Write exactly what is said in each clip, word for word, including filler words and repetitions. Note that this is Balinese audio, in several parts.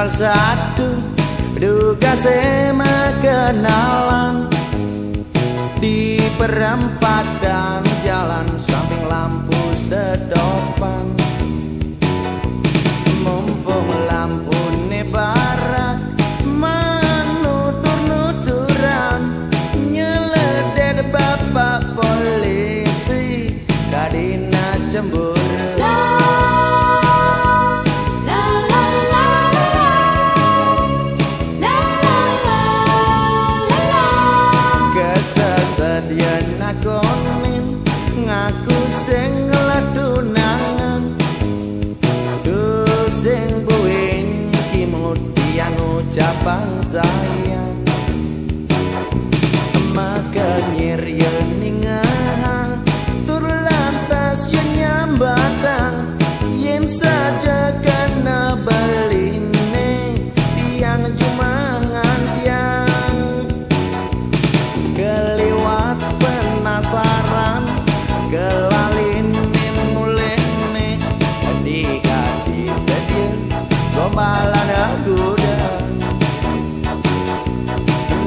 Satu, duga sema kenalan di perempatan jalan samping lampu sedopan. Mumpung lampu ne barak, manutur-nuturan, nyeledet bapak polisi, kadina cemburu. Kesesedia nakonin, ngaku sing ngelah tunangan. Duh sing buin kimut yang ucapan sayang. Maka nyir yen ningah, tur lantas yen nyambatan, yen saja kena beline, tiang jumangan tiang. Keliwat penasaran, kelalinen mulihne, di hati sedia gombalan guda.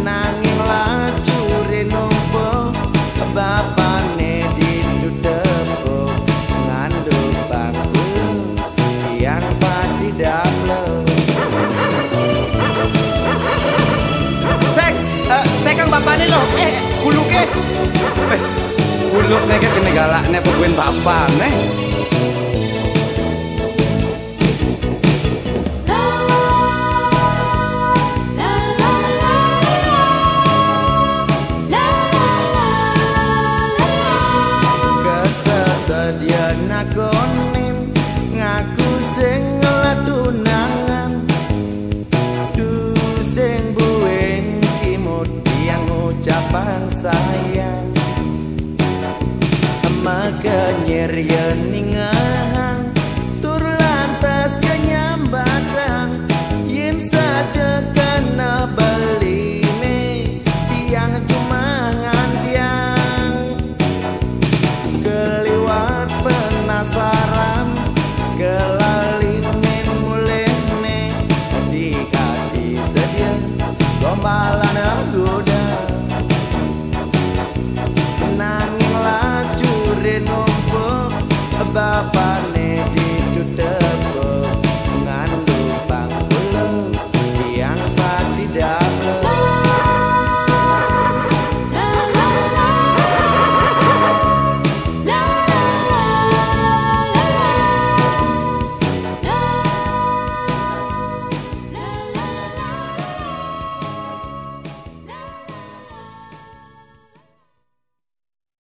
Nanging lacure numpuh, bapane ditu tepuk, ngandhut bangku yang pati daplek. Sek, eh, sek kang bapane lho. Eh, kuluke. Eh, kuluk neke kene galakne apa buin bapane. Kesesedia nakonin, ngaku sing ngelah tunangan. Duh sing buin kimut yang ucapan sayang. Maka nyir yen